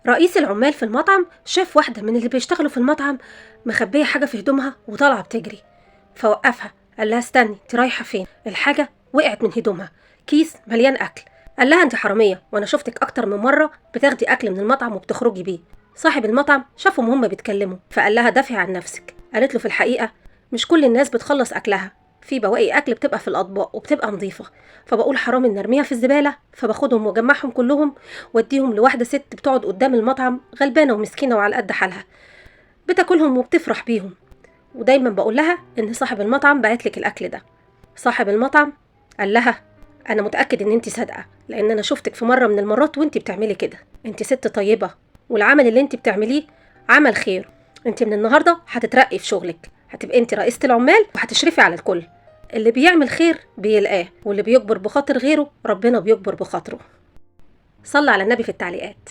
رئيس العمال في المطعم شاف واحدة من اللي بيشتغلوا في المطعم مخبية حاجة في هدومها وطالعة بتجري، فوقفها قال لها استني، انت رايحة فين؟ الحاجة وقعت من هدومها، كيس مليان أكل. قال لها انت حرامية، وانا شفتك أكتر من مرة بتاخدي أكل من المطعم وبتخرجي بيه. صاحب المطعم شافهم هما بيتكلموا فقال لها دافعي عن نفسك. قالت له في الحقيقة مش كل الناس بتخلص أكلها، في بواقي أكل بتبقى في الأطباق وبتبقى نظيفة، فبقول حرام إن أرميها في الزبالة، فباخدهم وأجمعهم كلهم وأديهم لواحدة ست بتقعد قدام المطعم غلبانة ومسكينة وعلى قد حالها، بتاكلهم وبتفرح بيهم، ودايما بقول لها إن صاحب المطعم بعت لك الأكل ده. صاحب المطعم قال لها أنا متأكد إن أنت صادقة، لأن أنا شفتك في مرة من المرات وأنت بتعملي كده، أنت ست طيبة والعمل اللي أنت بتعمليه عمل خير، أنت من النهاردة هتترقي في شغلك، هتبقي أنت رئيسة العمال وهتشرفي على الكل. اللي بيعمل خير بيلقاه، واللي بيجبر بخاطر غيره ربنا بيجبر بخاطره. صلى على النبي في التعليقات.